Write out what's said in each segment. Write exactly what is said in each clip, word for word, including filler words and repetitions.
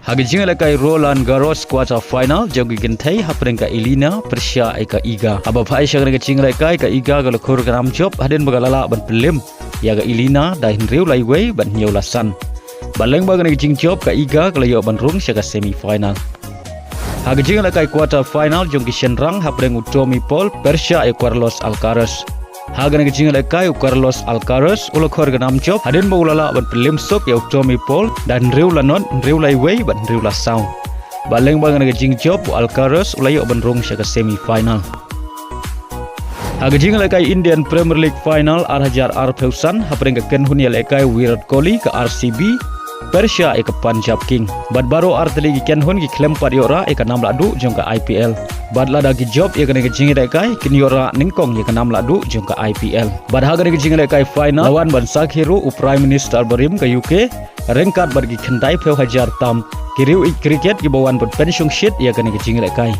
Ha ka jingïalehkai Roland Garros quarter final jong ki kynthei hapdeng ka Elina pyrshah ïa ka Iga. Haba phai sha kane ka jingïalehkai, ka Iga ka la khur ka nam jop hadien ba ka la lah ban pynlem ïa ka Elina da hynriew lai wei bad hynñiew lai san. Bad lyngba kane ka jingjop, ka Iga ka la ïoh ban rung sha ka semi final. Ha ka jingïalehkai quarter final jong ki shynrang hapdeng u Tommy Paul pyrshah ïa u Carlos Alcaraz. Ha kane ka jingïalehkai, u Carlos Alcaraz u la khur ka nam jop hadien ba u la lah ban pynlem suk ïa u Tommy Paul da hynriew lai not, hynriew lai wei bad hynriew lai saw. Bad lyngba kane ka jingjop, u Alcaraz u la ïoh ban rung sha ka semi final. Ha ka jingïalehkai Indian Premier League final ar hajar arphew san, hapdeng ka kynhun ïalehkai Virat Kohli ka R C B pyrshah ïa ka Punjab King. Bad baroh artylli ki kynhun ki khlem pat ïoh rah ïa ka nam lahduh jong ka I P L. Bad lada ki jop ïa kane ka jingïalehkai, kin ïoh rah nyngkong ïa ka nam lahduh jong ka I P L. Bad ha kane ka jingïalehkai final la wan ban sakhi ruh u Prime Minister barim ka U K, ryngkat bad ki khyndai phew hajar tam ki riew ïeit cricket kiba wan ban pynshongshit ïa kane ka jingïalehkai.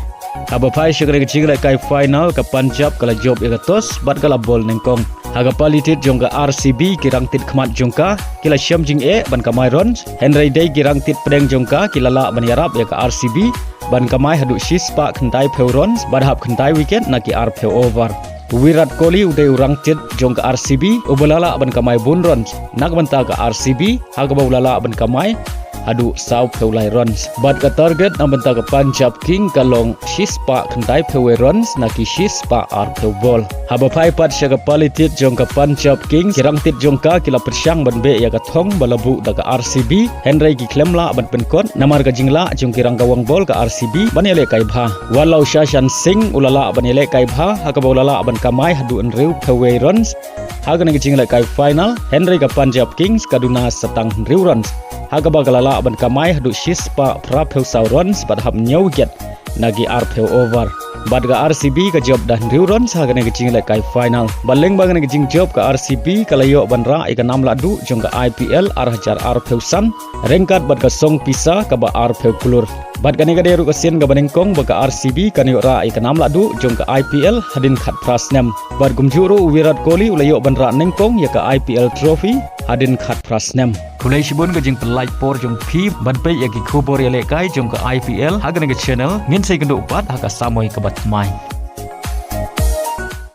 Haba phai sha kane ka jingïalehkai final, ka Punjab ka la jop ïa ka toss bad ka la bol nyngkong. Ha ka pali thied jong ka R C B, ki rangthied khmat jong ka ki la shem jingeh ban kamai runs, hynrei dei ki rangthied pdeng jong ka ki la lah ban ïarap ïa ka R C B ban kamai haduh shispah khyndai phew runs bad hap khyndai wicket na ki arphew over. U Virat Kohli u dei u rangthied jong ka R C B uba la lah ban kamai bun runs na ka bynta ka R C B, ha kaba u la lah ban kamai haduh saw phew lai runs. Bad ka target na bynta ka Punjab King ka long shispah khyndai phew wei runs na ki shispah arphew bol. Haba phai pat sha ka pali thied jong ka Punjab King, ki rangthied jong ka ki la pyrshang ban beh ïa ka thong ba la buh da ka R C B, hynrei ki khlem lah ban pynkut namar ka jinglah jong ki rangkawang bol ka R C B ban ïalehkai bha. Wat la u Shashank Singh u la lah ban ïalehkai bha, ha kaba u la lah ban kamai haduh hynriew phew wei runs ha kane ka jingïalehkai final, hynrei ka Punjab Kings ka duna sa tang hynriew runs ha kaba ka la lah ban kamai haduh shispah phra phew saw runs bad hap hynñiew wicket na ki arphew over. Bad ka R C B ka jop da hynriew runs ha kane ka jingïalehkai final. Bad lyngba kane ka jingjop, ka R C B ka la ïoh ban rah ïa ka nam lahduh jong ka I P L ar hajar arphew san ryngkat bad ka song pisa kaba arphew klur. Bad kane ka dei ruh ka sien kaba nyngkong ba ka R C B kan ïoh rah ïa ka nam lahduh jong ka I P L hadien khatphra snem. Bad kumjuh ruh u Virat Kohli u la ïoh ban rah nyngkong ïa ka I P L trophy hadien khatphra snem. Khublei shibun ka jingpynlait por jong phi ban peit ïa ki khubor ïalehkai jong ka I P L ha kane ka channel. Ngin sa ïakynduh pat ha ka samoi kaba thymmai.